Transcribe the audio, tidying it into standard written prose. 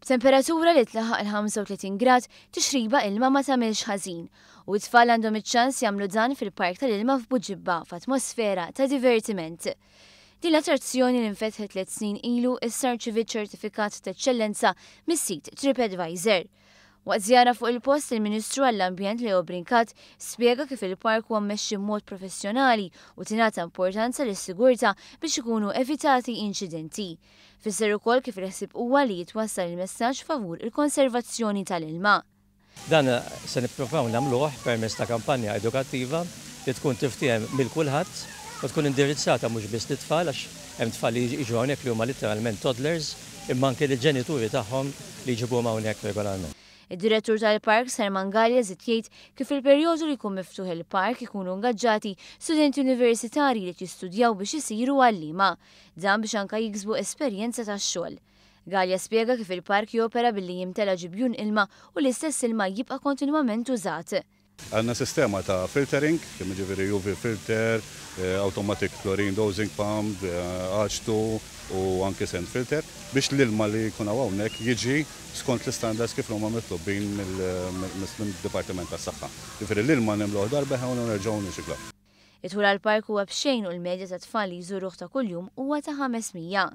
B'temperatura li tlaħħaq il-35 grad, tixriba ilma ma tagħmilx ħażin. U t-tfal għandhom iċ-ċans jagħmlu dan fil-park tal-ilma f'Buġibba f'atmosfera ta' divertiment. Din l-attrazzjoni li nfetħet 3 snin ilu issa rċiviet ċertifikat ta' eċċellenza mis-sit TripAdvisor. Waqt żjara fuq il-post, il-Ministru għall-Ambjent Leo Brincat spjega kif il-park huwa mmexxi b'mod professjonali u tingħata importanza lis-sigurtà biex ikunu evitati inċidenti. Fisser ukoll kif il-ħsieb huwa li jitwassal il-messaġġ favur il-konservazzjoni tal-ilma. Dan se nippruvaw nagħmluh permezz ta' kampanja edukattiva li tkun tiftiehem minn kulħadd u tkun indirizzata mhux biss lit-tfal, għax hemm tfal li jiġu hawnhekk li huma litteralment toddlers, imma anke lill-ġenituri tagħhom li jġibuhom hawnhekk regolarment. Id-direttur tal-park Herman Gallia żied jgħid kif il-perjodu li jkun miftuħ il-park ikunu ingaġġati studenti universitarji li jistudjaw biex isiru għalliema. Dan biex anka jiksbu esperjenza tax-xogħol. Gallia spjega kif il-park jopera billi jimtela ġibjun ilma u l-istess ilma jibqa' kontinwament użat. Għandna sistema ta' filtering, kemm ġifieri UV filter, automatic chlorine dosing pump, H2 u anke sand filter, biex l-ilma li jkun hawnhekk jiġi skont l-standards kif huma mitlubin mill-Dipartiment tas-Saħħa. Ġifieri l-ilma nimluh darba u nerġgħu nirċiklaw. Id-dħul għall-park huwa b'xejn u l-medja ta' tfal li jżuruh ta' kuljum huwa ta' 500.